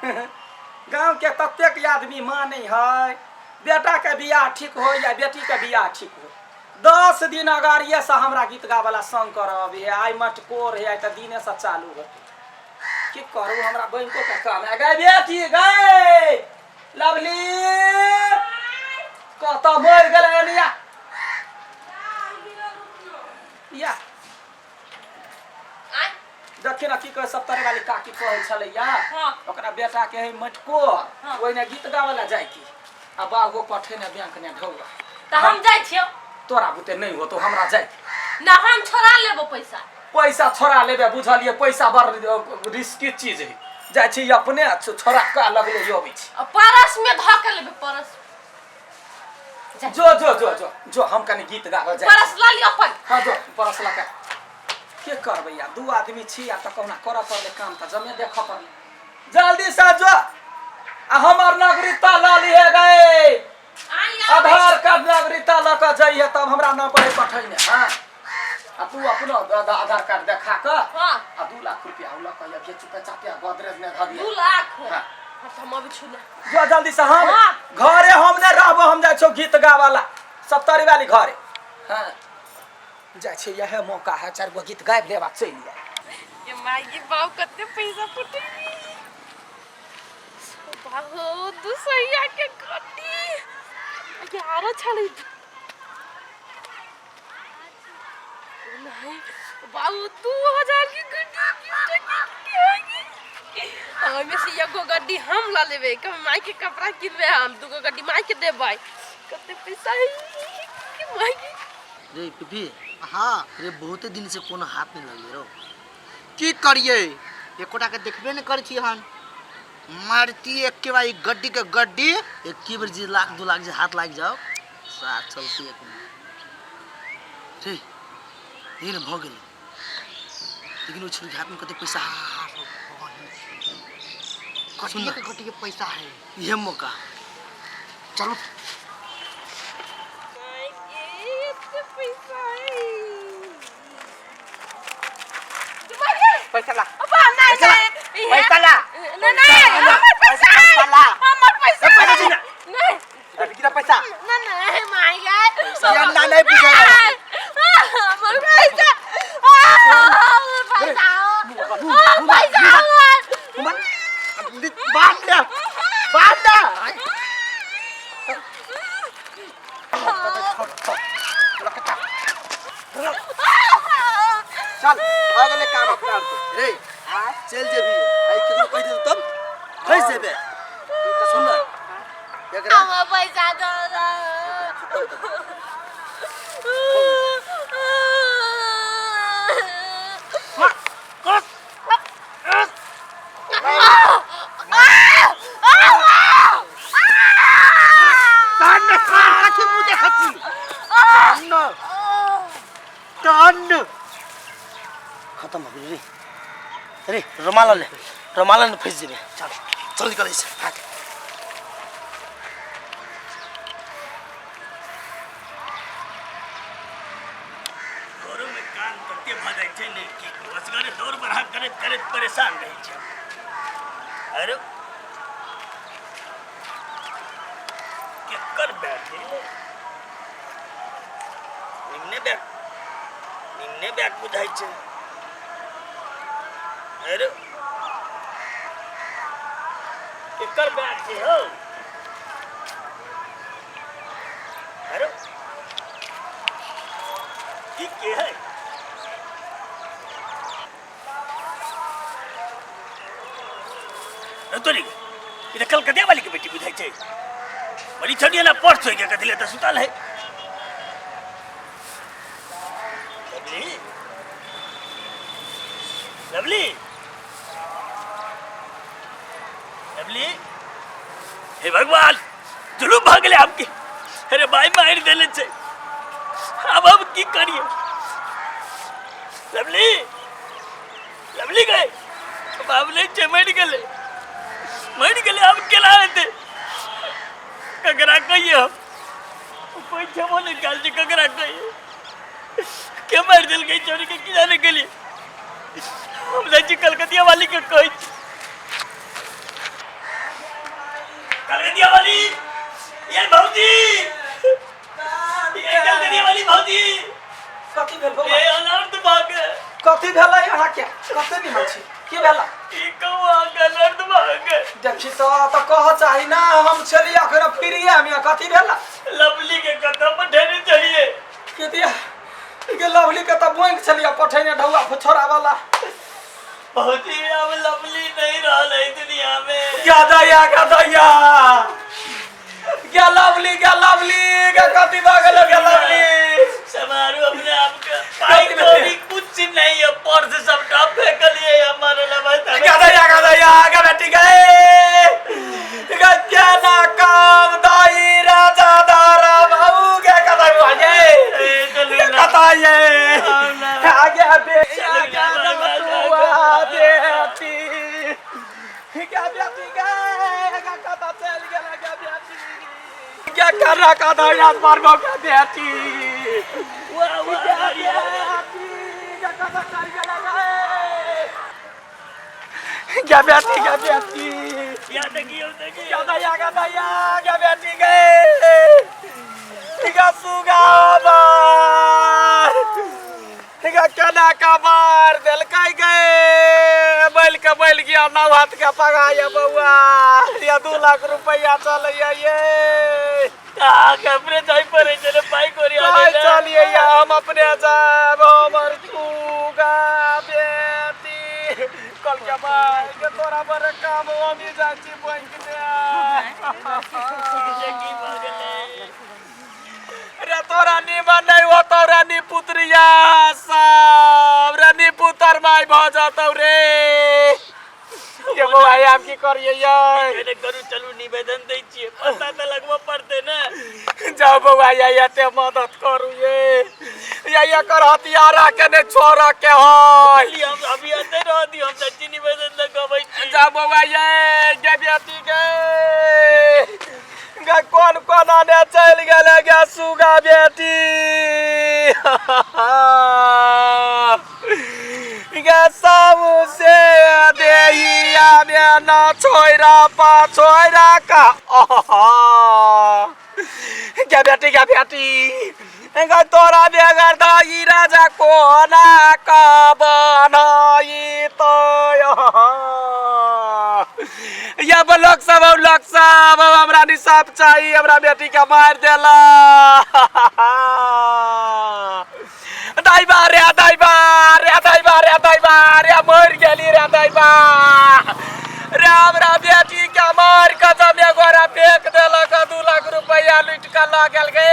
गाँवके ततेक आदमी मानै है बेटाके बियाह ठीक हो या बेटीके बियाह ठीक हो 10 दिन अगाड़िएसँ हमरा गीत गाबैला संग करऽ अबै है। आइ मटकोर है, आइ तऽ दिनेसँ चालू होतै। की करू, हमरा बैंकोके काम है। गै बेटी गै लवली, कतऽ मरि गेलै एनिया या देखिए ना की कहे सत्तरे वाली काकी कहै छलैया। हाँ। ओकरा बेटा के है मटकोर। हाँ। ओहिने गीत गाबै ला जाय की आ बाबू पठे ने बैंक ने ढौआ। तऽ हम जाइ छियौ। तोरा बुते नहीं होतो, हमरा जाय। ना, हम छोड़ा लेबो पैसा। पैसा छोड़ा लेबे, बुझलिए? पैसा बड़ रिस्की चीज है। जाइ छी अपने छोड़ा के लगले अबै छी। आ परस में धऽ के लेबे परस। जो जो जो जो जो, हम कनी गीत गाबऽ जाइ। परस लऽ लिअ अपन। हाँ, जो परस लऽ के के करबै? आ दू आदमी छी आ तऽ कहुना करऽ पड़लै काम, तऽ जमे देखऽ पड़लै। जल्दी से जो आ हमर नागरिकता लऽ लिए गए। आइ आबै। आधार कार्ड नागरिकता लऽ कऽ जइहे तब हमरा नाम पर पठैने। हाँ, आ तू अपनो आधार कार्ड देखा कऽ। हाँ। आ 2 लाख रुपया लऽ कऽ अभिये चुपे चापे गोदरेज में धऽ दिए। 2 लाख? हाँ। हाँ, तऽ हम अबै छी ने। जो जल्दी से। हम हाँ। घरे हम नहीं रहबो, हम जाइ छौ गीत गावला सत्तरी वाली घरे। हाँ, जाइ छी, यह मौका है, चारि गो गीत गाबि लेबा, चलि आयब। ये माय गे बाप, कते पैसा फुटेली बाबू! 200 के गड्डी आरो छलै। नहीं बाबू, 2000 के गड्डी 20 टके के। ओहिमे से एगो गड्डी हम लऽ लेबै, कभी माय के कपड़ा किनबै, हम दूगो गड्डी माय के देबै। कते पैसा है कि माय के। रे पीपी। हाँ। रे, बहुते दिन से कोनो हाथ नहीं लगले रो। की करिए, एकोटा के देखबे नहीं करै छी हन। मारती एक बार गड्डी के गड्डी। एक बेर जे लाख 2 लाख जे हाथ लागि जाओ, साथ चलती एक रे। ये ने भऽ गेलै, लेकिन ओ छोरी के हाथ में कते पैसा है। गड्डी के गड्डी के पैसा है। इहे मौका। चलो। माय गे, एते पैसा है! पैसा ला। अब्बा, नहीं। पैसा ला। नहीं। पैसा ला। नहीं नहीं, हमर पैसा है। पैसा ला। हमर पैसा पैसा है। दी ना। नहीं। गिरा पैसा। नहीं नहीं, माय गे। ये ना नहीं पूछा। हमर पैसा, हमर पैसा, पैसा हमर। बांध दे, बांध दे। चल, भऽ गेलै काम अपना आरके। रे, चल जेबी, आई केकरो कहि देतौ तब फंसि जेबे। सुन ना एकरा। हमर पैसा दो। खत्म कर। टन कथी मुँह देखै छी? टन टन। खत्म हो गेलै रे। रे, रुमाल ले, रुमाल ने फंसि जेबे। चल चल, निकलै छै, भाग। घरोमे काम तते भऽ जाइ छै ने कि असगरे दौड़ बढ़ा करैत करैत परेशान रहै छै। अरे, केकर बैग है? निम्ने बैग, निम्ने बैग बुझाइ छै। अरे, केकर बैग छै हौ? अरे, ई के है? तोरी ई तऽ कलकतिया वाली के बेटी बुझाइ छै। बड़ी छड़ी ना पर्स होई के कथी ले तऽ सुतल है। Lovely, lovely, lovely! हे भगवान, जुलूम भऽ गेलै आपके। अरे भाई, मारि देले छै, अब हम की करिए? लवली, लवली गए, बाप नहीं छै, मरि गेलै, मरि गेलै। आब केना हेतै? ककरा कहिए हम? कोई छेबो नहि कयल छै, ककरा कहिए? के मारि देलकै छोरी के, की जाने गेलिए। हम जाइ छी कलकतिया वाली के कहै छी। लवली ये भौजी ये गलतरी वाली भौजी कथी भेल बौआ ये अनर्थ भऽ गेल कथी भेलै अहाँके कते निमन छी की भेला की कहू अहाँके अनर्थ भऽ गेल देखी तऽ तऽ कह चाही ना हम छलियै अखन फ्रीए मे कथी भेला लवली के कतऽ पठेने छलियै के दिया के लवली के तऽ बैंक छलियै पठेने ढौआ छोड़ा वाला भौजी अब लवली नहीं रहल है दुनिया में गदया गदया गे लवली गे लवली गे कथी भऽ गेलो गे लवली समारू अपने आप के पाई कथी भेलै? कौड़ी कुछ नहीं है पर्स सबटा फेंकलिए हमारे लबा गदया गदया गे बेटी गे गे केना काम दाई राजा दारा बाबू गे कथी भऽ गे चलू ना। कथा ये आओ ना। आगे बे चलू ना, आगे बाबा, बटुआ बेटी गे बेटी गे गे कथा चलि गेल गे बेटी गे करा कथा याद मारबो गे बेटी वाह वाह गे बेटी गे कथा चलि गेल गे गे बेटी गे बेटी या देखियो देखियो गे दैया गे दैया गे बेटी गे गे सुगा गे केना कबार देलकै गे बैल के बैल गया नौ हाथ के पगाया बौआ या 2 लाख रुपया चलैया ये कहाँ के अपने जाय पड़े छै रे पाई कौड़ी आनै काय लए। चलिए या हम अपने जाब हमर सुगा बेटी कल के भाई के तोरा बड़ काम हम ही जाइ छी बैंक में जे की भऽ गेलै रे तोरा निमन नहीं होतौ रे निपुत्रिया सब रे निपुतर माय भऽ जतौ रे ये बौआ आब की करियै यै अरे करू चलू निवेदन दै छियै पता तऽ लगबऽ पड़तै ने जाओ बौआ या एते मदद करू ये या एकर हथियारा के नहि छोड़ऽ के है चलिए हम अभी एते रह दियौ हम सच्ची निवेदन लगबै छी जा बौआ ये गे बेटी गे गे कोन कोन आने चलि गेलै गे सुगा बेटी गे सबसे देहिया मे न छोइरा पा छोइरा का गे बेटी गे बेटी गे तोरा बेगर दाई राजा कोना का बनाई तो या लोक सब लोक सब हमरा निसाफ चाही हमरा बेटी के मारि देला दैबा रे दैबा रे दैबा रे दैबा रे मरि गेली रे दैबा रे हमरा बेटी के मारि कऽ जमे गोरा फेंक देलक 2 लाख रुपैआ लुटि कऽ लऽ गेल गे।